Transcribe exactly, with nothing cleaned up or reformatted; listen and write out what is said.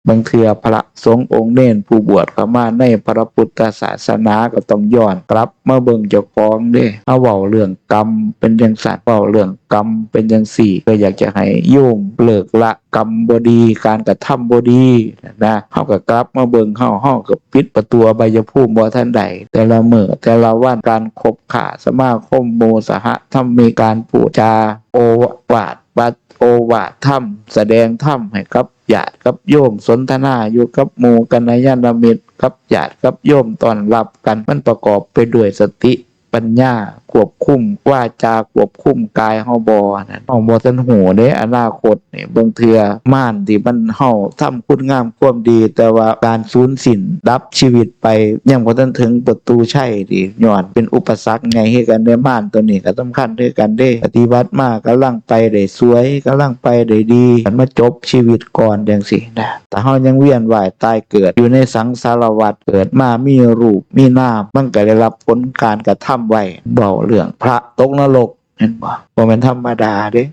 บางเทื่อพระสงฆ์องค์เณรผู้บวชเข้ามาในพระพุทธศาสนาก็ต้องย้อนกลับมาเบิ่งเจ้าของเด้ เฮาเว้าเรื่องกรรมเป็นจั่งซั้น เว้าเรื่องกรรมเป็นจั่งซี้ ก็อยากจะให้โยมเลิกละกรรมบ่ดี การกระทำบ่ดีนะ เฮาก็กลับมาเบิ่งเฮา เฮาก็ปิดประตูอบายภูมิบ่ทันได้ แต่ละมื้อแต่ละวัน การคบค้าสมาคมหมู่สหธรรมิก การพูดจาโอวาท วัดโอวาทธรรม แสดงธรรมให้กับญาติกับโยม สนทนาอยู่กับหมู่กัลยาณมิตร กับญาติกับโยม ต้อนรับกัน มันประกอบไปด้วยสติปัญญา ควบคุมวาจา ควบคุมกายเฮาบ่นั่น เฮาบ่ทันฮู้เด้ อนาคตนี่ บางเทื่อมารที่มัน เฮาทำคุณงามความดี แต่ว่าการสูญสิ้นดับชีวิตไป ยังบ่ทันถึงประตูชัยติ ย้อนเป็นอุปสรรคใหญ่คือกันเด้ มารตัวนี้ก็สำคัญคือกันเด้ ปฏิบัติมากำลังไปได้สวย กำลังไปได้ดี มันมาจบชีวิตก่อนจั่งซี้นะ ถ้าเฮายังเวียนว่ายตายเกิดอยู่ในสังสารวัฏ เกิดมามีรูปมีนาม มันก็ได้รับผลการกระทำไว้ เว้าเรื่องพระตกนรก เห็นบ่ บ่แม่นธรรมดาเด้